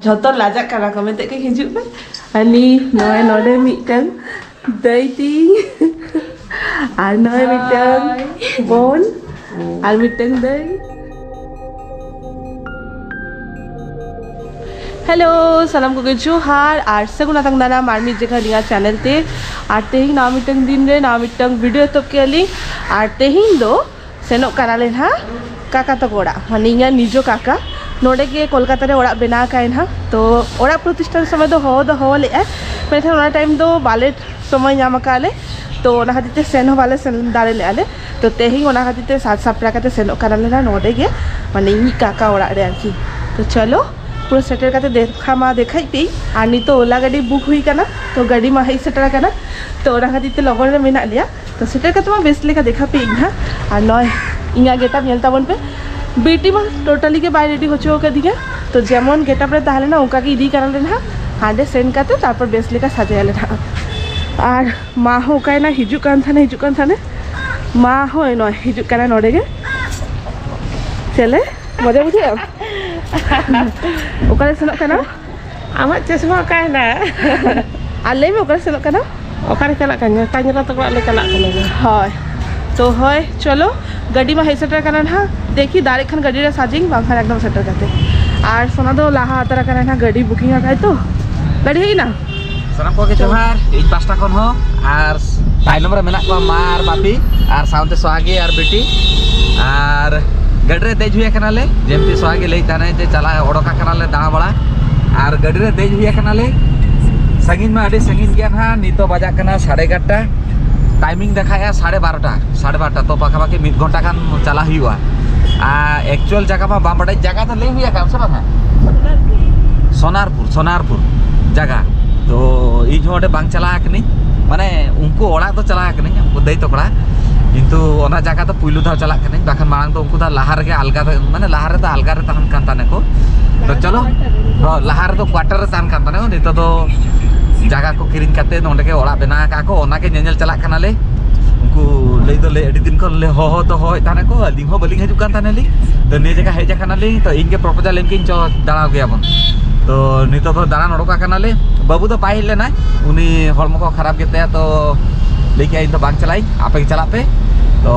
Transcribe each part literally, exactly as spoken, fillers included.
ᱡᱷᱚᱛᱚ ᱞᱟᱡᱟᱜ ᱠᱟᱱᱟ ᱠᱚ, ᱢᱮᱛᱟᱜ ᱠᱚ ᱦᱤᱡᱩᱜ ᱯᱮ᱾ ᱟᱨ ᱱᱤ ᱱᱚᱜᱼᱚᱭ ᱱᱚᱰᱮ ᱢᱤᱫᱴᱟᱝ ᱫᱟᱹᱭ ᱛᱤᱧ, ᱟᱨ ᱱᱚᱜᱼᱚᱭ ᱢᱤᱫᱴᱟᱝ ᱵᱳᱱ, ᱟᱨ ᱢᱤᱫᱴᱟᱝ ᱫᱟᱹᱭ᱾ ᱦᱮᱞᱳ, ᱥᱟᱱᱟᱢ ᱠᱚᱜᱮ ᱡᱚᱦᱟᱨ ᱟᱨ ᱥᱟᱹᱜᱩᱱ ᱟᱛᱟᱝ ᱫᱟᱨᱟᱢ ᱟᱨ ᱢᱤᱫ ᱡᱟᱭᱜᱟ ᱱᱤᱭᱟᱹ ᱪᱮᱱᱮᱞ ᱛᱮ᱾ ᱟᱨ ᱛᱮᱦᱮᱧ ᱱᱟᱣᱟ ᱢᱤᱫᱴᱟᱝ ᱫᱤᱱ ᱨᱮ ᱱᱟᱣᱟ ᱢᱤᱫᱴᱟᱝ ᱵᱷᱤᱰᱤᱭᱳ ᱮᱛᱚᱦᱚᱵ ᱠᱮᱜᱼᱟ ᱞᱤᱧ᱾ ᱟᱨ ᱛᱮᱦᱮᱧ ᱫᱚ ᱥᱮᱱᱚᱜ ᱠᱟᱱᱟᱞᱮ ᱱᱟᱦᱟᱜ ᱠᱟᱠᱟ ᱛᱟᱠᱚ ᱚᱲᱟᱜ, ᱢᱟᱱᱮ ᱤᱧᱟᱹᱜ ᱱᱤᱡᱚ ᱠᱟᱠᱟ᱾ ᱱᱚᱰᱮ ᱜᱮ ᱠᱳᱞᱠᱟᱛᱟ ᱨᱮ ᱚᱲᱟᱜ ᱵᱮᱱᱟᱣ ᱟᱠᱟᱫ ᱱᱟᱦᱟᱜ᱾ ᱛᱚ ᱚᱲᱟᱜ ᱯᱨᱚᱛᱤᱥᱴᱷᱟᱱ ᱥᱚᱢᱚᱭ ᱫᱚ ᱦᱚᱦᱚ ᱫᱚ ᱦᱚᱦᱚ ᱞᱮᱫᱼᱟᱭ, ᱢᱮᱱᱠᱷᱟᱱ ᱚᱱᱟ ᱴᱟᱭᱤᱢ ᱫᱚ ᱵᱟᱞᱮ ᱥᱚᱢᱚᱭ ᱧᱟᱢ ᱟᱠᱟᱫ ᱞᱮ, ᱛᱚ ᱚᱱᱟ ᱠᱷᱟᱹᱛᱤᱨ ᱛᱮ ᱥᱮᱱ ᱦᱚᱸ ᱵᱟᱞᱮ ᱥᱮᱱ ᱫᱟᱲᱮ ᱞᱮᱫᱼᱟ ᱞᱮ᱾ ᱛᱚ ᱛᱮᱦᱮᱧ ᱚᱱᱟ ᱠᱷᱟᱹᱛᱤᱨ ᱛᱮ ᱥᱟᱡᱽ ᱥᱟᱯᱲᱟᱣ ᱠᱟᱛᱮ ᱥᱮᱱᱚᱜ ᱠᱟᱱᱟᱞᱮ ᱱᱟᱦᱟᱜ ᱱᱚᱰᱮ ᱜᱮ, ᱢᱟᱱᱮ ᱤᱧᱤᱡ ᱠᱟᱠᱟ ᱚᱲᱟᱜ ᱨᱮ ᱟᱨᱠᱤ᱾ ᱛᱚ ᱪᱚᱞᱚ, ᱯᱩᱨᱟᱹ ᱥᱮᱴᱮᱨ ᱠᱟᱛᱮ ᱫᱮᱠᱷᱟ ᱢᱟ ᱫᱮᱠᱷᱟᱭ ᱯᱮ᱾ ᱟᱨ ᱱᱤᱛᱚᱜ ᱳᱞᱟ ᱜᱟᱹᱰᱤ ᱵᱩᱠ ᱦᱩᱭ ᱠᱟᱱᱟ, ᱛᱚ ᱜᱟᱹᱰᱤ ᱢᱟ ᱦᱮᱡ ᱥᱮᱴᱮᱨ ᱟᱠᱟᱱᱟ᱾ ᱛᱚ ᱚᱱᱟ ᱠᱷᱟᱹᱛᱤᱨ ᱛᱮ ᱞᱚᱜᱚᱱ ᱨᱮ ᱢᱮᱱᱟᱜ ᱞᱮᱭᱟ᱾ ᱛᱚ ᱥᱮᱴᱮᱨ ᱠᱟᱛᱮ ᱢᱟ ᱵᱮᱥ ᱞᱮᱠᱟ ᱫᱮᱠᱷᱟ ᱯᱮ ᱤᱧ ᱦᱟᱸᱜ᱾ ᱟᱨ ᱱᱚᱜᱼᱚᱭ ᱤᱧᱟᱹᱜ ᱜᱮᱴᱟᱯ ᱧᱮᱞ ᱛᱟᱵᱚᱱ ᱯᱮ᱾ ᱵᱤᱴᱤ ᱢᱟ ᱴᱳᱴᱟᱞᱤ ᱜᱮ ᱵᱟᱭ ᱨᱮᱰᱤ ᱦᱚᱪᱚ ᱟᱠᱟᱫᱤᱧᱟ᱾ ᱛᱚ ᱡᱮᱢᱚᱱ ᱜᱮᱴᱟᱯ ᱨᱮ ᱛᱟᱦᱮᱸ ᱞᱮᱱᱟ ᱚᱱᱠᱟ ᱜᱮ ᱤᱫᱤ ᱠᱟᱱᱟ ᱞᱮ ᱱᱟᱦᱟᱜ᱾ ᱦᱟᱸᱰᱮ ᱥᱮᱱ ᱠᱟᱛᱮ ᱛᱟᱨᱯᱚᱨ ᱵᱮᱥ ᱞᱮᱠᱟ ᱥᱟᱡᱟᱭᱟᱞᱮ ᱱᱟᱦᱟᱜ᱾ ᱟᱨ ᱢᱟ ᱦᱚᱸ ᱚᱠᱟᱭᱮᱱᱟ? ᱦᱤᱡᱩᱜ ᱠᱟᱱ ᱛᱟᱦᱮᱱᱟ, ᱦᱤᱡᱩᱜ ᱠᱟᱱ ᱛᱟᱦᱮᱱᱟ᱾ ᱢᱟ ᱦᱚᱸ ᱱᱚᱜᱼᱚᱭ ᱦᱤᱡᱩᱜ ᱠᱟᱱᱟ ᱱᱚᱰᱮ ᱜᱮ᱾ ᱪᱮᱞᱮ ᱢᱚᱡᱟ ᱵᱩᱡᱷᱟᱹᱜᱼᱟ᱾ ᱚᱠᱟᱨᱮ ᱥᱮᱱᱚᱜ ᱠᱟᱱᱟ? ᱟᱢᱟᱜ ᱪᱚᱥᱢᱟ ᱚᱠᱟᱭᱮᱱᱟ? ᱟᱨ ᱞᱟᱹᱭ ᱢᱮ, ᱚᱠᱟᱨᱮ ᱥᱮᱱᱚᱜ ᱠᱟᱱᱟ? ᱚᱠᱟᱨᱮ ᱪᱟᱞᱟᱜ ᱠᱟᱱᱟ? ᱛᱟᱧᱨᱟ ᱛᱟᱠᱚ ᱚᱲᱟᱜ ᱞᱮ ᱪᱟᱞᱟᱜ ᱠᱟᱱᱟ᱾ ᱦᱳᱭ, ᱛᱚ ᱦᱳᱭ, ᱪᱚᱞᱚ, ᱜᱟᱹᱰᱤ ᱢᱟ ᱦᱮᱡ ᱥᱮᱴᱮᱨ ᱠᱟᱱᱟ ᱱᱟᱦᱟᱜ᱾ ᱫᱮᱠᱷᱤ, ᱫᱟᱲᱮᱜ ᱠᱷᱟᱱ ᱜᱟᱹᱰᱤ ᱨᱮ ᱥᱟᱡᱤᱧ, ᱵᱟᱝᱠᱷᱟᱱ ᱮᱠᱫᱚᱢ ᱥᱮᱴᱮᱨ ᱠᱟᱛᱮ᱾ ᱟᱨ ᱥᱳᱱᱟ ᱫᱚ ᱞᱟᱦᱟ ᱩᱛᱟᱹᱨ ᱟᱠᱟᱱᱟ ᱱᱟᱦᱟᱜ, ᱜᱟᱹᱰᱤ ᱵᱩᱠᱤᱝ ᱟᱠᱟᱫ ᱛᱚ᱾ ᱜᱟᱹᱰᱤ ᱦᱮᱡ ᱮᱱᱟ? ᱥᱟᱱᱟᱢ ᱠᱚᱜᱮ ᱡᱚᱦᱟᱨ ᱤᱧ ᱯᱟᱥᱴᱟ ᱠᱷᱚᱱ ᱦᱚᱸ, ᱟᱨ ᱛᱟᱭᱱᱚᱢ ᱨᱮ ᱢᱮᱱᱟᱜ ᱠᱚᱣᱟ ᱢᱟ ᱟᱨ ᱵᱟᱯᱤ, ᱟᱨ ᱥᱟᱶᱛᱮ ᱥᱚᱦᱟᱜᱤ ᱟᱨ ᱵᱤᱴᱤ᱾ ᱟᱨ ᱜᱟᱹᱰᱤ ᱨᱮ ᱫᱮᱡ ᱦᱩᱭ ᱟᱠᱟᱱᱟᱞᱮ, ᱡᱮᱢᱛᱤ ᱥᱚᱦᱟᱜᱤ ᱞᱟᱹᱭ ᱛᱟᱦᱮᱱᱟᱭ ᱡᱮ ᱪᱟᱞᱟᱜ ᱚᱰᱚᱠ ᱟᱠᱟᱱᱟᱞᱮ ᱫᱟᱬᱟ ᱵᱟᱲᱟ᱾ ᱟᱨ ᱜᱟᱹᱰᱤ ᱨᱮ ᱫᱮᱡ ᱦᱩᱭ ᱟᱠᱟᱱᱟᱞᱮ᱾ ᱥᱟᱺᱜᱤᱧ ᱢᱟ ᱟᱹᱰᱤ ᱥᱟᱺᱜᱤᱧ ᱜᱮᱭᱟ ᱱᱟᱦᱟᱜ, ᱱᱤᱛᱚᱜ ᱵᱟᱡᱟᱜ ᱠᱟᱱᱟ ᱥᱟᱲᱮ ᱮᱜᱟᱨᱚᱴᱟ᱾ ᱴᱟᱭᱢᱤᱝ ᱫᱮᱠᱷᱟᱭᱟ ᱥᱟᱲᱮ ᱵᱟᱨᱚᱴᱟ, ᱥᱟᱲᱮ ᱵᱟᱨᱚᱴᱟ, ᱛᱚ ᱯᱟᱠᱟᱯᱟᱠᱤ ᱢᱤᱫ ᱜᱷᱚᱱᱴᱟ ᱜᱟᱱ ᱪᱟᱞᱟᱜ ᱦᱩᱭᱩᱜᱼᱟ᱾ ᱟᱨ ᱮᱠᱪᱩᱭᱟᱞ ᱡᱟᱭᱜᱟ ᱢᱟ ᱵᱟᱢ ᱵᱟᱰᱟᱭ, ᱡᱟᱭᱜᱟ ᱫᱚ ᱞᱟᱹᱭ ᱦᱩᱭ ᱟᱠᱟᱱ ᱥᱮ ᱵᱟᱝᱟ? ᱥᱳᱱᱟᱨᱯᱩᱨ, ᱥᱳᱱᱟᱨᱯᱩᱨ ᱡᱟᱭᱜᱟ᱾ ᱛᱚ ᱤᱧ ᱦᱚᱸ ᱚᱸᱰᱮ ᱵᱟᱝ ᱪᱟᱞᱟᱣ ᱟᱠᱟᱱᱟᱹᱧ, ᱢᱟᱱᱮ ᱩᱱᱠᱩ ᱚᱲᱟᱜ ᱫᱚ ᱪᱟᱞᱟᱣ ᱟᱠᱟᱱᱟᱹᱧ, ᱩᱱᱠᱩ ᱫᱟᱹᱭ ᱛᱟᱠᱚ ᱚᱲᱟᱜ, ᱠᱤᱱᱛᱩ ᱚᱱᱟ ᱡᱟᱭᱜᱟ ᱫᱚ ᱯᱩᱭᱞᱩ ᱫᱷᱟᱣ ᱪᱟᱞᱟᱜ ᱠᱟᱹᱱᱟᱹᱧ, ᱵᱟᱠᱷᱟᱱ ᱢᱟᱲᱟᱝ ᱫᱚ ᱩᱱᱠᱩ ᱫᱚ ᱞᱟᱦᱟ ᱨᱮᱜᱮ ᱟᱞᱜᱟ ᱨᱮ, ᱢᱟᱱᱮ ᱞᱟᱦᱟ ᱨᱮᱫᱚ ᱟᱞᱜᱟ ᱨᱮ ᱛᱟᱦᱮᱱ ᱠᱟᱱ ᱛᱟᱦᱮᱱᱟ ᱠᱚ᱾ ᱛᱚ ᱪᱚᱞᱚ, ᱦᱚᱸ, ᱞᱟᱦᱟ ᱨᱮᱫᱚ ᱠᱣᱟᱴᱟᱨ ᱨᱮ ᱛᱟᱦᱮᱱ ᱠᱟᱱ ᱛᱟᱦᱮᱱᱟ ᱠᱚ, ᱱᱤᱛᱚᱜ ᱫᱚ ᱡᱟᱭᱜᱟ ᱠᱚ ᱠᱤᱨᱤᱧ ᱠᱟᱛᱮ ᱱᱚᱸᱰᱮ ᱜᱮ ᱚᱲᱟᱜ ᱵᱮᱱᱟᱣ ᱟᱠᱟᱫ ᱠᱚ, ᱚᱱᱟ ᱜᱮ ᱧᱮᱧᱮᱞ ᱪᱟᱞᱟᱜ ᱠᱟᱱᱟᱞᱮ᱾ ᱩᱱᱠᱩ ᱞᱟᱹᱭ ᱫᱚ ᱞᱟᱹᱭ ᱟᱹᱰᱤ ᱫᱤᱱ ᱠᱷᱚᱱ ᱞᱮ ᱦᱚᱦᱚ ᱫᱚ ᱦᱚᱦᱚᱭᱮᱫ ᱛᱟᱦᱮᱱᱟ ᱠᱚ, ᱟᱹᱞᱤᱧ ᱦᱚᱸ ᱵᱟᱹᱞᱤᱧ ᱦᱤᱡᱩᱜ ᱠᱟᱱ ᱛᱟᱦᱮᱱᱟᱞᱤᱧ᱾ ᱛᱚ ᱱᱤᱭᱟᱹ ᱡᱟᱭᱜᱟ ᱦᱮᱡ ᱟᱠᱟᱱᱟᱞᱤᱧ, ᱛᱚ ᱤᱧ ᱜᱮ ᱯᱨᱚᱯᱳᱡᱟᱞ ᱮᱢ ᱠᱤᱧ, ᱪᱚ ᱫᱟᱬᱟ ᱟᱹᱜᱩᱭᱟᱵᱚᱱ᱾ ᱛᱚ ᱱᱤᱛᱚᱜ ᱫᱚ ᱫᱟᱬᱟᱱ ᱚᱰᱚᱠ ᱟᱠᱟᱱᱟᱞᱮ᱾ ᱵᱟᱹᱵᱩ ᱫᱚ ᱵᱟᱭ ᱦᱮᱡ ᱞᱮᱱᱟᱭ, ᱩᱱᱤ ᱦᱚᱲᱢᱚ ᱠᱚ ᱠᱷᱟᱨᱟᱯ ᱜᱮᱛᱟᱭᱟ, ᱛᱚ ᱞᱟᱹᱭ ᱠᱮᱜᱼᱟ, "ᱤᱧ ᱫᱚ ᱵᱟᱝ ᱪᱟᱞᱟᱜ ᱟᱹᱧ, ᱟᱯᱮ ᱜᱮ ᱪᱟᱞᱟᱜ ᱯᱮ᱾" ᱛᱚ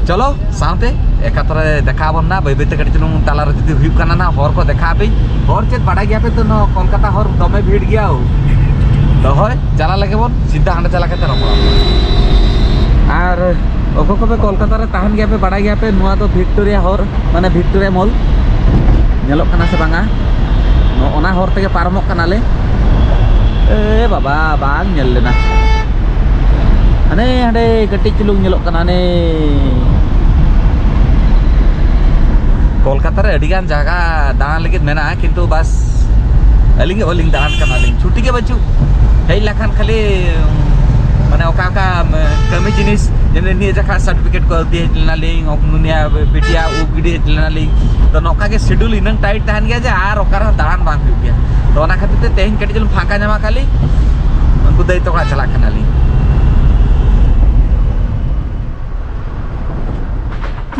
ᱪᱚᱞᱚ ᱥᱟᱶᱛᱮ ᱮᱠᱟᱛᱨᱮ ᱫᱮᱠᱷᱟ ᱟᱵᱚᱱ ᱱᱟ᱾ ᱵᱟᱹᱭ ᱵᱟᱹᱭᱛᱮ ᱠᱟᱹᱴᱤᱡ ᱪᱩᱞᱩᱝ ᱛᱟᱞᱟᱨᱮ ᱡᱩᱫᱤ ᱦᱩᱭᱩᱜ ᱠᱟᱱᱟ ᱱᱟ, ᱦᱚᱨ ᱠᱚ ᱫᱮᱠᱷᱟ ᱟᱯᱮ᱾ ᱦᱚᱨ ᱪᱮᱫ ᱵᱟᱰᱟᱭ ᱜᱮᱭᱟ ᱯᱮ ᱛᱚ, ᱱᱚᱣᱟ ᱠᱳᱞᱠᱟᱛᱟ ᱦᱚᱨ ᱫᱚᱢᱮ ᱵᱷᱤᱲ ᱜᱮᱭᱟ᱾ ᱛᱚ ᱦᱳᱭ, ᱪᱟᱞᱟᱜ ᱞᱟᱹᱜᱤᱫ ᱵᱚᱱ ᱥᱤᱫᱷᱟ ᱦᱟᱸᱰᱮ ᱪᱟᱞᱟᱜ ᱠᱟᱛᱮ ᱨᱚᱯᱚᱲ᱾ ᱟᱨ ᱚᱠᱚᱭ ᱠᱚᱯᱮ ᱠᱳᱞᱠᱟᱛᱟ ᱨᱮ ᱛᱟᱦᱮᱱ ᱜᱮᱭᱟ ᱯᱮ, ᱵᱟᱰᱟᱭ ᱜᱮᱭᱟ ᱯᱮ, ᱱᱚᱣᱟ ᱫᱚ ᱵᱷᱤᱠᱴᱳᱨᱤᱭᱟ ᱦᱚᱨ, ᱢᱟᱱᱮ ᱵᱷᱤᱠᱴᱳᱨᱤᱭᱟ ᱢᱚᱞ ᱧᱮᱞᱚᱜ ᱠᱟᱱᱟ ᱥᱮ ᱵᱟᱝᱟ? ᱱᱚᱜᱼᱚ ᱱᱟ ᱦᱚᱨ ᱛᱮᱜᱮ ᱯᱟᱨᱚᱢᱚᱜ ᱠᱟᱱᱟᱞᱮ᱾ ᱮ ᱵᱟᱵᱟ, ᱵᱟᱝ ᱧᱮᱞ ᱞᱮᱱᱟ᱾ ᱦᱟᱱᱮ ᱦᱟᱸᱰᱮ ᱠᱟᱹᱴᱤᱡ ᱪᱩᱞᱩᱝ ᱧᱮᱞᱚᱜ ᱠᱟᱱᱟ, ᱦᱟᱱᱮ ᱠᱳᱞᱠᱟᱛᱟ ᱨᱮ ᱟᱹᱰᱤ ᱜᱟᱱ ᱡᱟᱭᱜᱟ ᱫᱟᱬᱟᱱ ᱞᱟᱹᱜᱤᱫ ᱢᱮᱱᱟᱜᱼᱟ, ᱠᱤᱱᱛᱩ ᱵᱟᱥ ᱟᱹᱞᱤᱧ ᱜᱮ ᱵᱟᱹᱞᱤᱧ ᱫᱟᱬᱟᱱ ᱠᱟᱱᱟ, ᱟᱹᱞᱤᱧ ᱪᱷᱩᱴᱤ ᱜᱮ ᱵᱟᱹᱪᱩᱜ᱾ ᱦᱮᱡ ᱞᱮᱠᱷᱟᱱ ᱠᱷᱟᱹᱞᱤ ᱢᱟᱱᱮ ᱚᱠᱟ ᱚᱠᱟ ᱠᱟᱹᱢᱤ ᱡᱤᱱᱤᱥ, ᱡᱮᱢᱚᱱ ᱱᱤᱭᱟᱹ ᱡᱚᱠᱷᱟ ᱥᱟᱨᱴᱤᱯᱷᱤᱠᱮᱴ ᱠᱚ ᱤᱫᱤ ᱦᱮᱡ ᱞᱮᱱᱟᱞᱤᱧ, ᱩᱱᱤᱭᱟᱜ ᱵᱤᱴᱤᱭᱟᱜ ᱩᱵ ᱜᱤᱰᱤ ᱦᱮᱡ ᱞᱮᱱᱟᱞᱤᱧ᱾ ᱛᱚ ᱱᱚᱝᱠᱟ ᱜᱮ ᱥᱤᱰᱩᱞ ᱤᱱᱟᱹᱝ ᱴᱟᱭᱤᱴ ᱛᱟᱦᱮᱱ ᱜᱮᱭᱟ ᱡᱮ ᱟᱨ ᱚᱠᱟ ᱨᱮᱦᱚᱸ ᱫᱟᱬᱟᱱ ᱵᱟᱝ ᱦᱩᱭᱩᱜ ᱜᱮᱭᱟ᱾ ᱛᱚ ᱚᱱᱟ ᱠᱷᱟᱹᱛᱤᱨ ᱛᱮ ᱛᱮᱦᱮᱧ ᱠᱟᱹᱴᱤᱡ ᱪᱩᱞᱩᱝ ᱯᱷᱟᱸᱠᱟ ᱧᱟᱢ ᱟᱠᱟᱫ ᱞᱤᱧ, ᱩᱱᱠᱩ ᱫᱟᱹᱭ ᱛᱟᱠᱚ ᱚᱲᱟᱜ ᱪᱟᱞᱟᱜ ᱠᱟᱱᱟᱞᱤᱧ᱾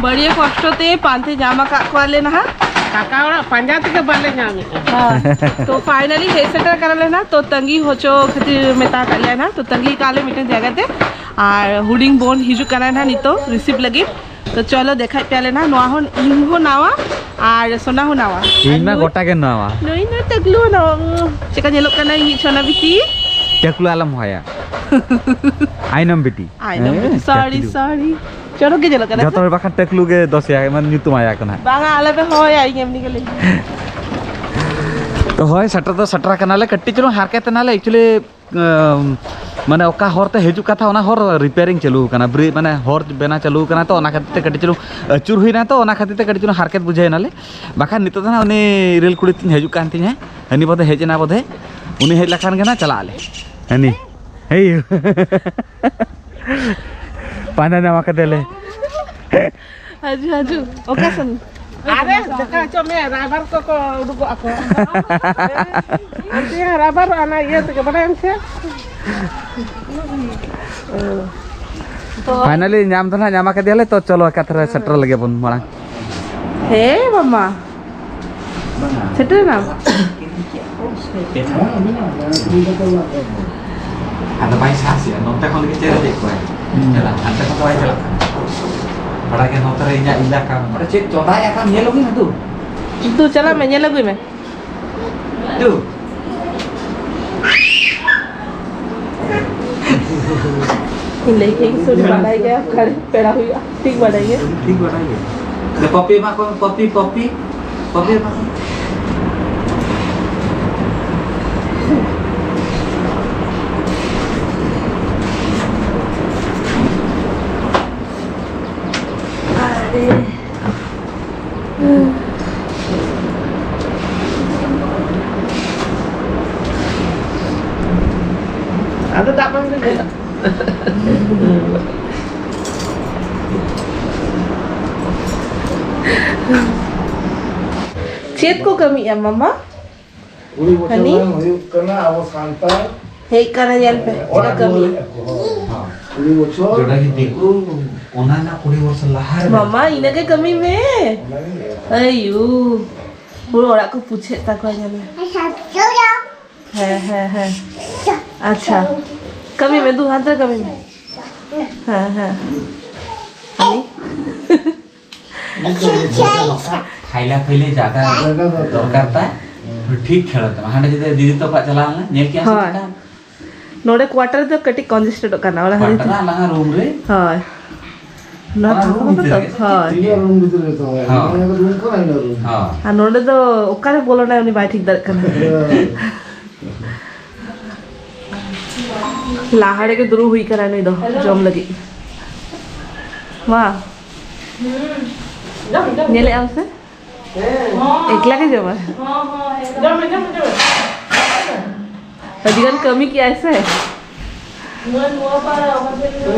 ᱵᱟᱹᱲᱤᱭᱟᱹ ᱠᱚᱥᱴᱚ ᱛᱮ ᱯᱟᱱᱛᱮ ᱧᱟᱢ ᱟᱠᱟᱫ ᱠᱚᱣᱟᱞᱮ ᱱᱟᱦᱟᱜ᱾ ᱠᱟᱠᱟ ᱚᱲᱟᱜ ᱯᱟᱸᱡᱟ ᱛᱮᱜᱮ ᱵᱟᱞᱮ ᱧᱟᱢᱮᱫᱼᱟ᱾ ᱦᱮᱸ᱾ ᱛᱚ finally ᱦᱮᱡ ᱥᱮᱴᱮᱨ ᱠᱟᱱᱟᱞᱮ ᱱᱟᱦᱟᱜ, ᱛᱚ ᱛᱟᱺᱜᱤ ᱦᱚᱪᱚ ᱠᱷᱟᱹᱛᱤᱨ ᱢᱮᱛᱟ ᱟᱠᱟᱫ ᱞᱮᱭᱟ ᱱᱟᱦᱟᱜ, ᱛᱚ ᱛᱟᱺᱜᱤ ᱠᱟᱜ ᱞᱮ ᱢᱤᱫᱴᱮᱱ ᱡᱟᱭᱜᱟ ᱛᱮ᱾ ᱟᱨ ᱦᱩᱰᱤᱧ ᱵᱳᱱ ᱦᱤᱡᱩᱜ ᱠᱟᱱᱟᱭ ᱱᱟᱦᱟᱜ ᱱᱤᱛᱚᱜ receive ᱞᱟᱹᱜᱤᱫ᱾ ᱛᱚ ᱪᱚᱞᱚ ᱫᱮᱠᱷᱟᱭ ᱯᱮᱭᱟᱞᱮ ᱱᱟᱦᱟᱜ, ᱱᱚᱣᱟ ᱦᱚᱸ ᱤᱧ ᱦᱚᱸ ᱱᱟᱣᱟ ᱟᱨ ᱥᱳᱱᱟ ᱦᱚᱸ ᱱᱟᱣᱟ᱾ ᱤᱧ ᱢᱟ ᱟᱨ ᱱᱩᱭ ᱜᱚᱴᱟ ᱜᱮ ᱱᱟᱣᱟ᱾ ᱱᱩᱭ ᱱᱩᱭ ᱴᱟᱠᱞᱩ ᱦᱚᱸ ᱱᱟᱣᱟ᱾ ᱩᱸ, ᱪᱮᱠᱟ ᱧᱮᱞᱚᱜ ᱠᱟᱱᱟ ᱤᱧᱤᱡ ᱥᱳᱱᱟ ᱵᱤᱴᱤ? ᱴᱟᱠᱞᱩ ᱟᱞᱚᱢ ᱦᱚᱦᱚᱭᱟ᱾ ᱟᱭᱱᱚᱢ ᱵᱤᱴᱤ᱾ ᱟᱭᱱᱚᱢ ᱦᱮᱸ, ᱵᱤᱴᱤ᱾ Sorry, ᱴᱟᱠᱞᱩ᱾ Sorry᱾ ᱪᱚᱨᱚᱠ ᱜᱮ ᱧᱮᱞᱚᱜ ᱠᱟᱱᱟ ᱡᱚᱛᱚ ᱥᱮ? ᱦᱚᱲ ᱵᱟᱠᱷᱟᱱ ᱴᱟᱠᱞᱩ ᱜᱮ ᱫᱚᱥᱮᱭᱟ, ᱢᱟᱱᱮ ᱧᱩᱛᱩᱢ ᱟᱭᱟ ᱠᱟᱱᱟ᱾ ᱵᱟᱝᱟ, ᱟᱞᱮ ᱯᱮ ᱦᱚᱦᱚᱭᱟ, ᱤᱧ ᱮᱢᱱᱤ ᱜᱮ ᱞᱟᱹᱭ᱾ ᱛᱚ ᱦᱳᱭ, ᱥᱮᱴᱮᱨ ᱫᱚ ᱥᱮᱴᱮᱨ ᱟᱠᱟᱱᱟᱞᱮ, ᱠᱟᱹᱴᱤᱡ ᱪᱩᱞᱩᱝ ᱦᱟᱨᱠᱮᱛ ᱮᱱᱟᱞᱮ actually᱾ ᱟᱸ, ᱢᱟᱱᱮ ᱚᱠᱟ ᱦᱚᱨ ᱛᱮ ᱦᱤᱡᱩᱜ ᱠᱟᱛᱷᱟ, ᱚᱱᱟ ᱦᱚᱨ repairing ᱪᱟᱹᱞᱩ ᱟᱠᱟᱱᱟ, ᱵᱨᱮ-, ᱢᱟᱱᱮ ᱦᱚᱨ ᱵᱮᱱᱟᱣ ᱪᱟᱹᱞᱩ ᱟᱠᱟᱱᱟ, ᱛᱚ ᱚᱱᱟ ᱠᱷᱟᱹᱛᱤᱨ ᱛᱮ ᱠᱟᱹᱴᱤᱡ ᱪᱩᱞᱩᱝ ᱟᱹᱪᱩᱨ ᱦᱩᱭᱱᱟ, ᱛᱚ ᱚᱱᱟ ᱠᱷᱟᱹᱛᱤᱨ ᱛᱮ ᱠᱟᱹᱴᱤᱡ ᱪᱩᱞᱩᱝ ᱦᱟᱨᱠᱮᱛ ᱵᱩᱡᱷᱟᱹᱣ ᱮᱱᱟᱞᱮ᱾ ᱵᱟᱠᱷᱟᱱ ᱱᱤᱛᱚᱜ ᱫᱚ ᱱᱟᱦᱟᱜ ᱩᱱᱤ ᱨᱮᱞ ᱠᱩᱲᱤ ᱛᱤᱧ ᱦᱤᱡᱩᱜ ᱠᱟᱱ ᱛᱤᱧᱟᱹ, ᱦᱟᱹᱱᱤ ᱵᱚᱫᱷᱮ ᱦᱮᱡ ᱮᱱᱟ ᱵᱚᱫᱷᱮ, ᱩᱱᱤ ᱦᱮᱡ ᱞᱮᱠᱷᱟᱱ ᱜᱮ ᱱᱟᱦᱟᱜ ᱪᱟᱞᱟᱜ ᱟᱞᱮ᱾ ᱦᱟᱹᱱᱤ, ᱦᱮᱭ᱾ ᱯᱟᱸᱡᱟ ᱧᱟᱢ ᱠᱟᱫᱮᱭᱟᱞᱮ᱾ ᱦᱟᱡᱩ, ᱦᱟᱡᱩ᱾ ᱚᱠᱟ ᱥᱮᱱ? ᱟᱨᱮ, ᱫᱮᱠᱷᱟ ᱦᱚᱪᱚ ᱢᱮ, ᱨᱟᱭᱵᱟᱨ ᱠᱚᱠᱚ ᱩᱰᱩᱠᱚᱜ ᱟᱠᱚ᱾ ᱟᱱᱛᱮ ᱨᱟᱭᱵᱟᱨ ᱚᱱᱟ ᱤᱭᱟᱹ ᱛᱮᱜᱮ, ᱵᱟᱰᱟᱭᱟᱢ ᱥᱮ? ᱯᱷᱟᱭᱱᱟᱞᱤ ᱧᱟᱢ ᱫᱚ ᱱᱟᱦᱟᱜ ᱧᱟᱢ ᱟᱠᱟᱫᱮᱭᱟᱞᱮ, ᱛᱚ ᱪᱚᱞᱚ ᱮᱠᱟᱛᱷᱮ ᱥᱮᱴᱮᱨ ᱞᱮᱜᱮ ᱵᱚᱱ ᱢᱟᱲᱟᱝ᱾ ᱦᱮᱸ ᱢᱟᱢᱟ᱾ ᱥᱮᱴᱮᱨ ᱮᱱᱟᱢ? ᱟᱫᱚ ᱵᱟᱭ ᱥᱟᱦᱥᱮᱜᱼᱟ, ᱱᱚᱱᱛᱮ ᱠᱷᱚᱱ ᱜᱮ ᱪᱮᱨᱮᱡᱮᱫ ᱠᱚᱣᱟᱭ᱾ ᱦᱩᱸ᱾ ᱪᱟᱞᱟᱜ, ᱦᱟᱱᱛᱮ ᱠᱷᱚᱱ ᱫᱚ ᱵᱟᱭ ᱪᱟᱞᱟᱜ ᱠᱟᱱᱟ᱾ ᱵᱟᱲᱟᱭ ᱜᱮ ᱱᱚᱛᱮ ᱨᱮ ᱤᱧᱟᱹᱜ ᱮᱞᱟᱠᱟ ᱢᱮᱱᱟᱜᱼᱟ᱾ ᱚᱸᱰᱮ ᱪᱮᱫ ᱪᱚᱸᱫᱟᱭᱟ ᱠᱟᱱ ᱧᱮᱞ ᱟᱹᱜᱩᱭ ᱢᱮ ᱫᱩ᱾ ᱫᱩ, ᱪᱟᱞᱟᱜ ᱢᱮ, ᱧᱮᱞ ᱟᱹᱜᱩᱭ ᱢᱮ᱾ ᱫᱩ᱾ ᱤᱧ ᱞᱟᱹᱭ ᱠᱮᱫ ᱥᱩᱨ ᱵᱟᱰᱟᱭ ᱜᱮᱭᱟ, ᱚᱠᱟᱨᱮ ᱯᱮᱲᱟ ᱦᱩᱭᱩᱜᱼᱟ, ᱴᱷᱤᱠ ᱵᱟᱰᱟᱭ ᱜᱮᱭᱟ᱾ ᱴᱷᱤᱠ ᱵᱟᱰᱟᱭ ᱜᱮᱭᱟ᱾ ᱫᱮ, ᱯᱚᱯᱤ ᱮᱢᱟ ᱠᱚ, ᱯᱚᱯᱤ, ᱯᱚᱯᱤ, ᱯᱚᱯᱤ ᱮᱢᱟ ᱠᱚ᱾ ᱟᱫᱚ ᱫᱟᱜ ᱵᱟᱝ ᱞᱤᱸᱜᱤᱱᱟ᱾ ᱪᱮᱫ ᱠᱚ ᱠᱟᱹᱢᱤᱭᱮᱫᱼᱟ ᱢᱟᱢᱟ? ᱠᱩᱲᱤ ᱵᱚᱪᱷᱚᱨ ᱦᱟᱹᱱᱤ? ᱜᱟᱱ ᱦᱩᱭᱩᱜ ᱠᱟᱱᱟ ᱟᱵᱚ ᱥᱟᱱᱛᱟᱲ᱾ ᱦᱮᱡ ᱠᱟᱱᱟ, ᱧᱮᱞ ᱯᱮ, ᱚᱲᱟᱜ ᱪᱮᱫ ᱠᱟᱹᱢᱤ᱾ ᱫᱩᱣᱟᱹᱨ ᱠᱚ᱾ ᱦᱚᱸ᱾ ᱠᱩᱲᱤ ᱵᱚᱪᱷᱚᱨ᱾ ᱡᱚᱰᱟ ᱜᱮ ᱫᱤᱠᱩ, ᱚᱱᱟ ᱨᱮᱱᱟᱜ ᱠᱩᱲᱤ ᱵᱚᱪᱷᱚᱨ ᱞᱟᱦᱟ ᱨᱮ᱾ ᱢᱟᱢᱟ, ᱤᱱᱟᱹ ᱜᱮ ᱠᱟᱹᱢᱤ ᱢᱮ᱾ ᱚᱱᱟ ᱜᱮ ᱧᱮᱞ ᱯᱮ᱾ ᱟᱭᱩ, ᱯᱩᱨᱟᱹ ᱚᱲᱟᱜ ᱠᱚ ᱯᱩᱪᱷᱮᱫ ᱛᱟᱠᱚᱣᱟ, ᱧᱮᱞ ᱢᱮ᱾ ᱦᱮᱸ, ᱦᱮᱸ, ᱦᱮᱸ᱾ ᱟᱪᱪᱷᱟ, ᱠᱟᱹᱢᱤ ᱢᱮ, ᱫᱩ ᱦᱟᱱᱛᱮ ᱨᱮ ᱠᱟᱹᱢᱤ ᱢᱮ᱾ ᱦᱮᱸ, ᱦᱮᱸ᱾ ᱦᱟᱹᱱᱤ? ᱠᱷᱟᱭᱞᱟ ᱠᱷᱟᱭᱞᱤ ᱡᱟᱭᱜᱟ ᱫᱚᱨᱠᱟᱨ ᱛᱟᱭ᱾ ᱴᱷᱤᱠ ᱠᱷᱮᱞ ᱛᱟᱢᱟ᱾ ᱦᱟᱸᱰᱮ ᱡᱩᱫᱤ ᱫᱤᱫᱤ ᱛᱟᱠᱚᱣᱟᱜ ᱪᱟᱞᱟᱣ ᱞᱮᱱᱟ, ᱧᱮᱞ ᱠᱮᱜᱼᱟ ᱥᱮ ᱦᱳᱭ᱾ ᱪᱮᱠᱟ? ᱱᱚᱰᱮ quarter ᱫᱚ ᱠᱟᱹᱴᱤᱡ congested ᱚᱜ ᱠᱟᱱᱟ, ᱚᱱᱟ ᱠᱷᱟᱹᱛᱤᱨ quarter ᱛᱮ᱾ ᱟᱞᱟᱝᱟᱜ room ᱨᱮ᱾ ᱦᱳᱭ᱾ ᱱᱚᱣᱟ ᱚᱱᱟ ᱯᱷᱟᱸᱠᱟ room ᱯᱷᱟᱸᱠᱟ ᱵᱷᱤᱛᱤᱨ ᱛᱚ? ᱨᱮᱜᱮ᱾ ᱦᱳᱭ᱾ ᱤᱧᱟᱹᱜ room ᱵᱷᱤᱛᱤᱨ ᱨᱮ ᱛᱚ᱾ ᱦᱳᱭ᱾ ᱦᱳᱭ᱾ ᱤᱧᱟᱹᱜ room ᱠᱷᱚᱱ ᱤᱧᱟᱹᱜ room᱾ ᱦᱳᱭ᱾ ᱟᱨ ᱱᱚᱰᱮ ᱫᱚ ᱚᱠᱟᱨᱮ ᱵᱚᱞᱚᱱᱟᱭ, ᱩᱱᱤ ᱵᱟᱭ ᱴᱷᱤᱠ ᱫᱟᱲᱮᱭᱟᱜ ᱠᱟᱱᱟ᱾ ᱦᱳᱭ᱾ ᱞᱟᱦᱟ ᱨᱮᱜᱮ ᱫᱩᱲᱩᱵ ᱦᱩᱭ ᱠᱟᱱᱟ ᱱᱩᱭ ᱫᱚ ᱡᱚᱢ ᱞᱟᱹᱜᱤᱫ᱾ ᱢᱟ, ᱧᱮᱞᱮᱫ ᱟᱢ ᱥᱮ? ᱮᱠᱞᱟ ᱜᱮ ᱡᱚᱢᱟ᱾ ᱟᱹᱰᱤ ᱜᱟᱱ ᱠᱟᱹᱢᱤ ᱠᱮᱜᱼᱟᱭ ᱥᱮ᱾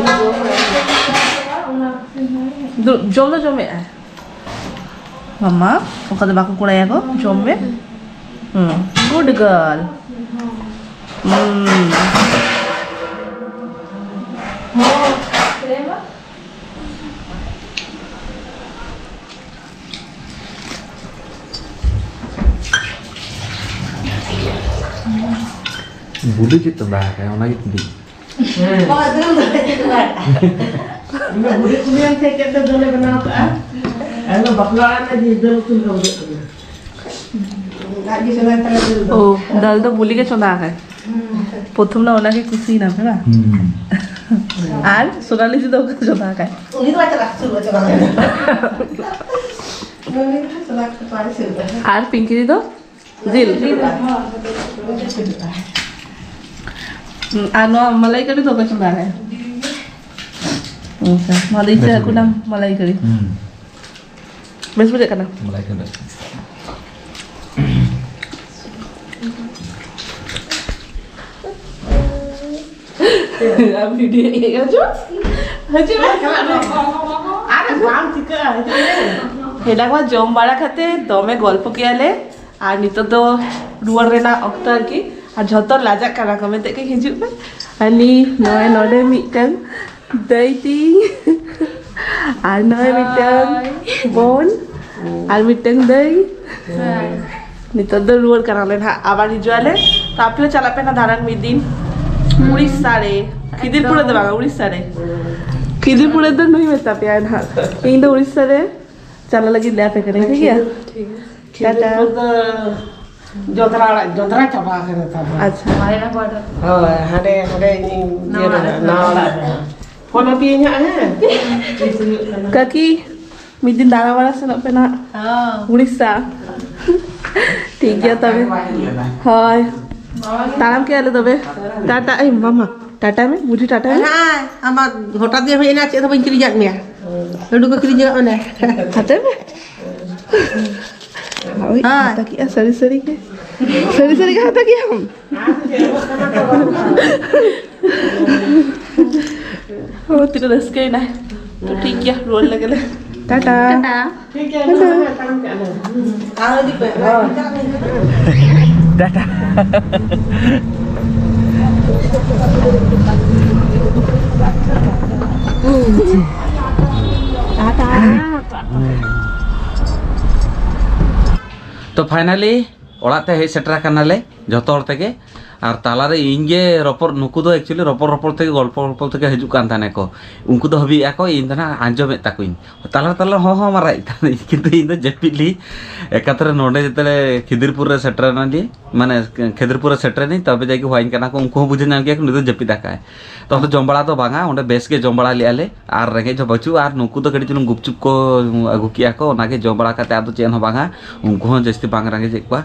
ᱫᱩ-, ᱡᱚᱢ ᱫᱚ ᱡᱚᱢᱮᱫᱼᱟᱭ᱾ ᱢᱟᱢᱟ, ᱚᱱᱠᱟ ᱫᱚ ᱵᱟᱠᱚ ᱠᱚᱲᱟᱭᱟ ᱠᱚ, ᱡᱚᱢ ᱢᱮ᱾ ᱦᱩᱸ, good girl᱾ ᱦᱩᱸ᱾ ᱵᱩᱰᱤ ᱪᱮᱫ ᱪᱚᱸᱫᱟ ᱟᱠᱟᱫ ᱚᱱᱟ ᱜᱮ ᱠᱩᱞᱤ᱾ ᱦᱮᱸ᱾ ᱤᱧ ᱫᱚ ᱵᱩᱰᱷᱤ ᱠᱩᱞᱤᱭᱟᱢ ᱥᱮ ᱪᱮᱫ ᱫᱚ ᱫᱟᱹᱞᱮ ᱵᱮᱱᱟᱣ ᱠᱟᱜᱼᱟ? ᱟᱫᱚ ᱵᱟᱯᱞᱟ ᱚᱲᱟᱜ ᱨᱮ ᱡᱤᱞ ᱫᱟᱹᱞ ᱩᱛᱩ ᱞᱮᱠᱟ ᱵᱩᱡᱷᱟᱹᱜ ᱠᱟᱱᱟ᱾ ᱟᱡ ᱜᱮ ᱪᱚᱸᱫᱟᱭ ᱛᱟᱞᱮ ᱫᱟᱹᱞ ᱫᱚ᱾ ᱳ, ᱫᱟᱹᱞ ᱫᱚ ᱵᱩᱞᱤ ᱜᱮ ᱪᱚᱸᱫᱟ ᱟᱠᱟᱫ᱾ ᱯᱨᱚᱛᱷᱚᱢ ᱫᱚ ᱚᱱᱟ ᱜᱮ ᱠᱩᱥᱤᱭᱮᱱᱟ ᱯᱮ ᱵᱟᱝ? ᱦᱩᱸ᱾ ᱟᱨ ᱥᱳᱱᱟᱞᱤ ᱫᱤ ᱫᱚ ᱚᱠᱟ ᱪᱚᱸᱫᱟ ᱟᱠᱟᱫ? ᱩᱱᱤ ᱫᱚ ᱵᱟᱭ ᱪᱟᱞᱟᱜ ᱥᱩᱨᱩᱜᱼᱟ, ᱪᱟᱞᱟᱜ ᱞᱟᱹᱜᱤᱫ᱾ ᱩᱱᱤ ᱫᱚ ᱪᱟᱞᱟᱜ ᱵᱟᱭ ᱥᱩᱨᱩᱜᱼᱟ᱾ ᱟᱨ ᱯᱤᱝᱠᱤ ᱫᱤ ᱫᱚ? ᱡᱤᱞ? ᱦᱚᱸ, ᱩᱱᱤ ᱫᱚ ᱥᱩᱨᱩᱜᱼᱟ᱾ ᱟᱨ ᱱᱚᱣᱟ ᱢᱟᱞᱟᱭ ᱠᱟᱹᱨᱤ ᱫᱚ ᱚᱠᱚᱭ ᱪᱚᱸᱫᱟ ᱟᱠᱟᱫ? ᱟᱪᱪᱷᱟ, ᱱᱚᱣᱟ ᱫᱚ ᱤᱧ ᱥᱮᱫ ᱵᱮᱥ ᱠᱷᱚᱱᱟᱜ ᱵᱩᱡᱷᱟᱹᱜ᱾ ᱢᱟᱞᱟᱭ ᱠᱟᱹᱨᱤ᱾ ᱦᱩᱸ᱾ ᱵᱮᱥ ᱵᱩᱡᱷᱟᱹᱜ ᱠᱟᱱᱟ? ᱢᱟᱞᱟᱭ ᱠᱟᱹᱨᱤ᱾ ᱟᱨ ᱵᱷᱤᱰᱤᱭᱳ ᱤᱭᱟᱹ ᱦᱤᱡᱩᱜ? ᱦᱤᱡᱩᱜ ᱢᱮ᱾ ᱟᱨ ᱵᱟᱝ ᱪᱤᱠᱟᱹᱜᱼᱟ, ᱦᱤᱡᱩᱜ ᱢᱮ᱾ ᱮᱱᱟᱝ ᱢᱟ ᱡᱚᱢ ᱵᱟᱲᱟ ᱠᱟᱛᱮ ᱫᱚᱢᱮ ᱜᱚᱞᱯᱚ ᱠᱮᱜᱼᱟ ᱞᱮ, ᱟᱨ ᱱᱤᱛᱚᱜ ᱫᱚ ᱨᱩᱣᱟᱹᱲ ᱨᱮᱱᱟᱜ ᱚᱠᱛᱚ ᱟᱨᱠᱤ᱾ ᱟᱨ ᱡᱷᱚᱛᱚ ᱞᱟᱡᱟᱜ ᱠᱟᱱᱟ ᱠᱚ, ᱢᱮᱱᱛᱮ ᱠᱤ ᱦᱤᱡᱩᱜ ᱢᱮ᱾ ᱟᱨ ᱱᱤ-, ᱱᱚᱜᱼᱚᱭ ᱱᱚᱰᱮ ᱢᱤᱫᱴᱟᱝ ᱫᱟᱹᱭ ᱛᱤᱧ᱾ ᱟᱨ ᱱᱚᱜᱼᱚᱭ ᱢᱤᱫᱴᱟᱝ ᱦᱟᱭ᱾ ᱵᱳᱱ᱾ ᱟᱨ ᱢᱤᱫᱴᱟᱝ ᱫᱟᱹᱭ᱾ ᱦᱟᱭ᱾ ᱱᱤᱛᱚᱜ ᱫᱚ ᱨᱩᱣᱟᱹᱲ ᱠᱟᱱᱟᱞᱮ ᱱᱟᱦᱟᱜ, ᱟᱵᱟᱨ ᱦᱤᱡᱩᱜ ᱟᱞᱮ᱾ ᱛᱚ ᱟᱯᱮ ᱦᱚᱸ ᱪᱟᱞᱟᱜ ᱯᱮ ᱱᱟᱦᱟᱜ ᱫᱟᱬᱟᱱ ᱢᱤᱫ ᱫᱤᱱ᱾ ᱦᱩᱸ᱾ ᱩᱲᱤᱥᱥᱟ ᱨᱮ᱾ ᱠᱷᱤᱫᱤᱨᱯᱩᱨ ᱨᱮ ᱫᱚ ᱮᱠᱫᱚᱢ᱾ ᱵᱟᱝᱟ, ᱩᱲᱤᱥᱥᱟ ᱨᱮ᱾ ᱠᱷᱤᱫᱤᱨᱯᱩᱨ ᱨᱮ ᱫᱚ ᱱᱩᱭ ᱢᱮᱛᱟ ᱯᱮᱭᱟ ᱱᱟᱦᱟᱜ᱾ ᱤᱧ ᱫᱚ ᱩᱲᱤᱥᱥᱟ ᱨᱮ ᱪᱟᱞᱟᱜ ᱞᱟᱹᱜᱤᱫ ᱞᱮ ᱟᱯᱮ ᱠᱟᱹᱱᱟᱹᱧ, ᱴᱷᱤᱠ ᱜᱮᱭᱟ? ᱴᱷᱤᱠ ᱜᱮᱭᱟ᱾ ᱴᱟᱴᱟ᱾ ᱠᱷᱤᱫᱤᱨᱯᱩᱨ ᱫᱚ ᱡᱚᱸᱫᱽᱨᱟ ᱟᱲᱟᱜ, ᱡᱚᱸᱫᱽᱨᱟ ᱪᱟᱵᱟ ᱟᱠᱟᱱᱟ ᱱᱮᱛᱟᱨ ᱫᱚ᱾ ᱟᱪᱪᱷᱟ᱾ ᱦᱳᱭ, ᱦᱟᱸᱰᱮ, ᱦᱟᱸᱰᱮ ᱤᱧ ᱤᱭᱟᱹ ᱱᱟᱣᱟ ᱨᱮ, ᱟᱲᱟᱜ ᱱᱟᱣᱟ ᱠᱟᱱᱟ᱾ ᱚᱲᱟᱜ ᱨᱮ᱾ ᱯᱷᱳᱱ ᱟᱯᱮᱭᱟᱹᱧ ᱦᱟᱸᱜ, ᱦᱮᱸ? ᱛᱤᱥ ᱦᱩᱭᱩᱜ ᱠᱟᱱᱟ? ᱠᱟᱹᱠᱤ, ᱢᱤᱫ ᱫᱤᱱ ᱫᱟᱬᱟ ᱵᱟᱲᱟ ᱥᱮᱱᱚᱜ ᱯᱮ ᱱᱟᱦᱟᱜ᱾ ᱦᱚᱸ᱾ ᱩᱲᱤᱥᱥᱟ᱾ ᱴᱷᱤᱠ ᱜᱮᱭᱟ ᱛᱚᱵᱮ᱾ ᱦᱳᱭ᱾ ᱛᱟᱲᱟᱢ ᱠᱮᱜᱼᱟ ᱞᱮ ᱛᱚᱵᱮ᱾ ᱴᱟᱴᱟ, ᱮᱭ ᱢᱟᱢᱟ, ᱴᱟᱴᱟ ᱢᱮ, ᱵᱩᱰᱷᱤ ᱴᱟᱴᱟ ᱢᱮ᱾ ᱦᱮᱸ, ᱟᱢᱟᱜ ᱦᱚᱴᱟᱛ ᱜᱮ ᱦᱮᱡ ᱮᱱᱟ, ᱪᱮᱫ ᱦᱚᱸ ᱵᱟᱹᱧ ᱠᱤᱨᱤᱧᱟᱫ ᱢᱮᱭᱟ᱾ ᱞᱟᱹᱰᱩ ᱠᱚ ᱠᱤᱨᱤᱧ ᱡᱚᱝᱟᱜ ᱢᱮ᱾ ᱦᱟᱛᱟᱣ ᱢᱮ᱾ ᱦᱳᱭ, ᱦᱳᱭ᱾ ᱦᱟᱛᱟᱣ ᱠᱮᱜᱼᱟ, ᱥᱟᱹᱨᱤ ᱥᱟᱹᱨᱤ ᱜᱮ᱾ ᱥᱟᱹᱨᱤ ᱥᱟᱹᱨᱤ ᱜᱮ ᱦᱟᱛᱟᱣ ᱠᱮᱜᱼᱟᱢ᱾ ᱚ, ᱛᱤᱱᱟᱹᱜ ᱨᱟᱹᱥᱠᱟᱹᱭᱮᱱᱟᱭ᱾ ᱛᱚ, ᱴᱷᱤᱠ ᱜᱮᱭᱟ, ᱨᱩᱣᱟᱹᱲ ᱞᱮᱜᱮ ᱞᱮ᱾ ᱴᱟᱴᱟ᱾ ᱴᱟᱴᱟ᱾ ᱴᱷᱤᱠ ᱜᱮᱭᱟ, ᱴᱟᱴᱟ᱾ ᱱᱚᱜᱼᱚᱭ ᱛᱟᱲᱟᱢ ᱠᱟᱜᱼᱟ ᱞᱮ᱾ ᱟᱨ ᱦᱤᱡᱩᱜ ᱯᱮ᱾ ᱦᱳᱭ᱾ ᱴᱟᱴᱟ᱾ ᱴᱟᱴᱟ᱾ ᱛᱚ, finally ᱚᱲᱟᱜ ᱛᱮ ᱦᱮᱡ ᱥᱮᱴᱮᱨ ᱟᱠᱟᱱᱟᱞᱮ ᱡᱚᱛᱚ ᱦᱚᱲ ᱛᱮᱜᱮ᱾ ᱟᱨ ᱛᱟᱞᱟᱨᱮ ᱤᱧ ᱜᱮ ᱨᱚᱯᱚᱲ, ᱱᱩᱠᱩ ᱫᱚ actually ᱨᱚᱯᱚᱲ ᱨᱚᱯᱚᱲ ᱛᱮᱜᱮ, ᱜᱚᱞᱯᱚ ᱜᱚᱞᱯᱚ ᱛᱮᱜᱮ ᱦᱤᱡᱩᱜ ᱠᱟᱱ ᱛᱟᱦᱮᱱᱟ ᱠᱚ᱾ ᱩᱱᱠᱩ ᱫᱚ ᱦᱟᱹᱵᱤᱭᱮᱫᱼᱟ ᱠᱚ, ᱤᱧ ᱫᱚ ᱱᱟᱦᱟᱜ ᱟᱸᱡᱚᱢᱮᱫ ᱛᱟᱠᱚᱧ᱾ ᱛᱟᱞᱟ ᱛᱟᱞᱟ ᱦᱚᱸ ᱦᱚᱸ ᱢᱟᱨᱟᱜ ᱮᱫ ᱛᱟᱦᱮᱱᱟᱹᱧ, ᱠᱤᱱᱛᱩ ᱤᱧ ᱫᱚ ᱡᱟᱹᱯᱤᱫ ᱞᱤᱧ ᱮᱠᱟᱛᱨᱮ ᱱᱚᱰᱮ ᱡᱮᱛᱮ ᱠᱷᱤᱫᱤᱨᱯᱩᱨ ᱨᱮ ᱥᱮᱴᱮᱨ ᱮᱱᱟᱞᱤᱧ, ᱢᱟᱱᱮ ᱠᱷᱤᱫᱤᱨᱯᱩᱨ ᱨᱮ ᱥᱮᱴᱮᱨ ᱮᱱᱟᱹᱧ, ᱛᱚᱵᱮ ᱡᱟᱭᱜᱮ ᱦᱚᱦᱚᱣᱟᱹᱧ ᱠᱟᱱᱟ ᱠᱚ, ᱩᱱᱠᱩ ᱦᱚᱸ ᱵᱩᱡᱷᱟᱹᱣ ᱧᱟᱢ ᱠᱮᱫᱟ ᱠᱚ ᱱᱩᱭ ᱫᱚ ᱡᱟᱹᱯᱤᱫ ᱟᱠᱟᱫᱼᱟᱭ᱾ ᱛᱚ ᱚᱸᱰᱮ ᱡᱚᱢ ᱵᱟᱲᱟ ᱫᱚ ᱵᱟᱝᱟ, ᱚᱸᱰᱮ ᱵᱮᱥ ᱜᱮ ᱡᱚᱢ ᱵᱟᱲᱟ ᱞᱮᱫᱼᱟ ᱞᱮ, ᱟᱨ ᱨᱮᱸᱜᱮᱡ ᱦᱚᱸ ᱵᱟᱹᱪᱩᱜᱼᱟ, ᱟᱨ ᱱᱩᱠᱩ ᱫᱚ ᱠᱟᱹᱴᱤᱡ ᱪᱩᱞᱩᱝ ᱜᱩᱯᱪᱩᱯ ᱠᱚ ᱟᱹᱜᱩ ᱠᱮᱜᱼᱟ ᱠᱚ, ᱚᱱᱟᱜᱮ ᱡᱚᱢ ᱵᱟᱲᱟ ᱠᱟᱛᱮ ᱟᱫᱚ ᱪᱮᱫ ᱦᱚᱸ ᱵᱟᱝᱟ, ᱩᱱᱠᱩ ᱦᱚᱸ ᱡᱟᱹᱥᱛᱤ ᱵᱟᱝ ᱨᱮᱸᱜᱮᱡᱮᱫ ᱠᱚᱣᱟ᱾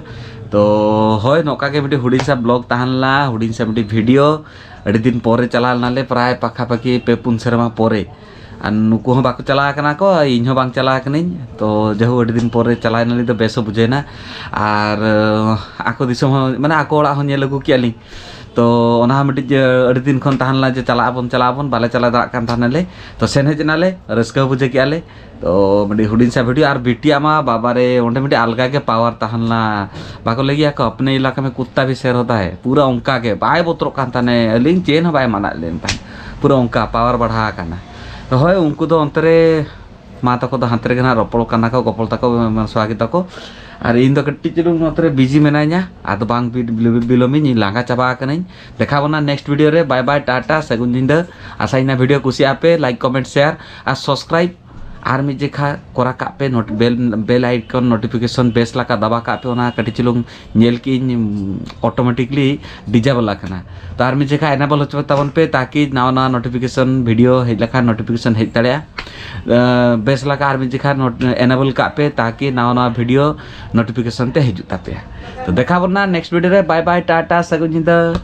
ᱛᱚ ᱦᱳᱭ, ᱱᱚᱝᱠᱟ ᱜᱮ ᱢᱤᱫᱴᱤᱡ ᱦᱩᱰᱤᱧ ᱥᱟ vlog ᱛᱟᱦᱮᱸ ᱞᱮᱱᱟ, ᱦᱩᱰᱤᱧ ᱥᱟ ᱢᱤᱫᱴᱤᱡ video᱾ ᱟᱹᱰᱤ ᱫᱤᱱ ᱯᱚᱨᱮ ᱪᱟᱞᱟᱣ ᱞᱮᱱᱟᱞᱮ, ᱯᱨᱟᱭ ᱯᱟᱠᱷᱟ ᱯᱟᱠᱷᱤ ᱯᱮ ᱯᱩᱱ ᱥᱮᱨᱢᱟ ᱯᱚᱨᱮ᱾ ᱟᱨ ᱱᱩᱠᱩ ᱦᱚᱸ ᱵᱟᱠᱚ ᱪᱟᱞᱟᱣ ᱠᱟᱱᱟ ᱠᱚ, ᱤᱧ ᱦᱚᱸ ᱵᱟᱝ ᱪᱟᱞᱟᱣ ᱠᱟᱹᱱᱟᱹᱧ᱾ ᱛᱚ ᱡᱟᱭᱦᱳᱠ, ᱟᱹᱰᱤ ᱫᱤᱱ ᱯᱚᱨᱮ ᱪᱟᱞᱟᱣ ᱮᱱᱟᱞᱤᱧ, ᱫᱚ ᱵᱮᱥ ᱦᱚᱸ ᱵᱩᱡᱷᱟᱹᱣ ᱮᱱᱟ᱾ ᱟᱨ ᱟᱠᱚ ᱫᱤᱥᱚᱢ ᱦᱚᱸ, ᱢᱟᱱᱮ ᱟᱠᱚ ᱚᱲᱟᱜ ᱦᱚᱸ ᱧᱮᱞ ᱟᱹᱜᱩ ᱠᱮᱜᱼᱟ ᱞᱤᱧ᱾ ᱛᱚ ᱚᱱᱟ ᱦᱚᱸ ᱢᱤᱫᱴᱤᱡ, ᱟᱹᱰᱤ ᱫᱤᱱ ᱠᱷᱚᱱ ᱛᱟᱦᱮᱸ ᱞᱮᱱᱟ ᱡᱮ ᱪᱟᱞᱟᱜ ᱟᱵᱚᱱ, ᱪᱟᱞᱟᱜ ᱟᱵᱚᱱ, ᱵᱟᱞᱮ ᱪᱟᱞᱟᱣ ᱫᱟᱲᱮᱭᱟᱜ ᱠᱟᱱ ᱛᱟᱦᱮᱱᱟᱞᱮ᱾ ᱛᱚ ᱥᱮᱱ ᱦᱮᱡ ᱮᱱᱟᱞᱮ, ᱨᱟᱹᱥᱠᱟᱹ ᱦᱚᱸ ᱵᱩᱡᱷᱟᱹᱣ ᱠᱮᱜᱼᱟ ᱞᱮ᱾ ᱛᱚ ᱢᱤᱫᱴᱤᱡ ᱦᱩᱰᱤᱧ ᱥᱟ video᱾ ᱟᱨ ᱵᱤᱴᱤᱭᱟᱜ ᱢᱟ ᱵᱟᱵᱟ ᱨᱮ, ᱚᱸᱰᱮ ᱢᱤᱫᱴᱤᱡ ᱟᱞᱜᱟ ᱜᱮ power ᱛᱟᱦᱮᱸ ᱞᱮᱱᱟ᱾ ᱵᱟᱠᱚ ᱞᱟᱹᱭ ᱜᱮᱭᱟ ᱠᱚ, "ᱟᱯᱱᱮ ᱤᱞᱟᱠᱟ ᱢᱮ ᱠᱩᱛᱛᱟ ᱵᱷᱤ ᱥᱮᱨ ᱦᱳᱛᱟ ᱦᱮ", ᱯᱩᱨᱟᱹ ᱚᱱᱠᱟ ᱜᱮ, ᱵᱟᱭ ᱵᱚᱛᱚᱨᱚᱜ ᱠᱟᱱ ᱛᱟᱦᱮᱱᱟ, ᱟᱹᱞᱤᱧ ᱪᱮᱫ ᱦᱚᱸ ᱵᱟᱭ ᱢᱟᱱᱟᱜ ᱞᱤᱧ ᱛᱟᱦᱮᱸᱫ, ᱯᱩᱨᱟᱹ ᱚᱱᱠᱟ power ᱵᱟᱲᱦᱟᱣ ᱟᱠᱟᱱᱟ᱾ ᱛᱚ ᱦᱳᱭ, ᱩᱱᱠᱩ ᱫᱚ ᱚᱱᱛᱮ ᱨᱮ ᱢᱟ ᱛᱟᱠᱚ ᱫᱚ ᱦᱟᱱᱛᱮ ᱨᱮᱜᱮ ᱱᱟᱦᱟᱜ ᱨᱚᱯᱚᱲ ᱠᱟᱱᱟ ᱠᱚ, ᱜᱚᱯᱚᱞ ᱛᱟᱠᱚ, ᱥᱚᱦᱟᱜᱤ ᱛᱟᱠᱚ᱾ ᱟᱨ ᱤᱧ ᱫᱚ ᱠᱟᱹᱴᱤᱡ ᱪᱩᱞᱩᱝ ᱱᱚᱛᱮ ᱨᱮ busy ᱢᱮᱱᱟᱹᱧᱟ, ᱟᱫᱚ ᱵᱟᱝ ᱵᱤ-, ᱵᱤᱞᱚᱢᱤᱧ, ᱤᱧ ᱞᱟᱸᱜᱟ ᱪᱟᱵᱟ ᱟᱠᱟᱱᱟᱹᱧ᱾ ᱫᱮᱠᱷᱟᱣ ᱵᱚᱱᱟ next video ᱨᱮ᱾ ᱵᱟᱭ ᱵᱟᱭ, ᱴᱟᱴᱟ, ᱥᱟᱹᱜᱩᱱ ᱧᱤᱫᱟᱹ᱾ ᱟᱥᱟᱭᱤᱧ video ᱠᱩᱥᱤᱭᱟᱜᱼᱟ ᱯᱮ, like, comment, share ᱟᱨ subscribe ᱟᱨ ᱢᱤᱫ ᱡᱮᱠᱷᱟ ᱠᱚᱨᱟ ᱠᱟᱜ ᱯᱮ, not-, bell, bell icon notification ᱵᱮᱥ ᱞᱮᱠᱟ ᱫᱟᱵᱟ ᱠᱟᱜ ᱯᱮ, ᱚᱱᱟ ᱠᱟᱹᱴᱤᱡ ᱪᱩᱞᱩᱝ ᱧᱮᱞ ᱠᱮᱜ ᱤᱧ, ᱩᱢ, automatically disable ᱟᱠᱟᱱᱟ᱾ ᱛᱚ ᱟᱨ ᱢᱤᱫ ᱡᱮᱠᱷᱟ enable ᱦᱚᱪᱚ ᱛᱟᱵᱚᱱ ᱯᱮ, ᱛᱟᱠᱤ ᱱᱟᱣᱟ ᱱᱟᱣᱟ notification video ᱦᱮᱡ ᱞᱮᱠᱷᱟᱱ notification ᱦᱮᱡ ᱫᱟᱲᱮᱭᱟᱜᱼᱟ᱾ ᱟᱸ, ᱵᱮᱥ ᱞᱮᱠᱟ ᱟᱨ ᱢᱤᱫ ᱡᱮᱠᱷᱟ not-, enable ᱠᱟᱜ ᱯᱮ, ᱛᱟᱠᱤ ᱱᱟᱣᱟ ᱱᱟᱣᱟ video notification ᱛᱮ ᱦᱤᱡᱩᱜ ᱛᱟᱯᱮᱭᱟ᱾ ᱛᱚ ᱫᱮᱠᱷᱟ ᱵᱚᱱᱟ next video ᱨᱮ᱾ ᱵᱟᱭ ᱵᱟᱭ, ᱴᱟᱴᱟ, ᱥᱟᱹᱜᱩᱱ ᱧᱤᱫᱟᱹ᱾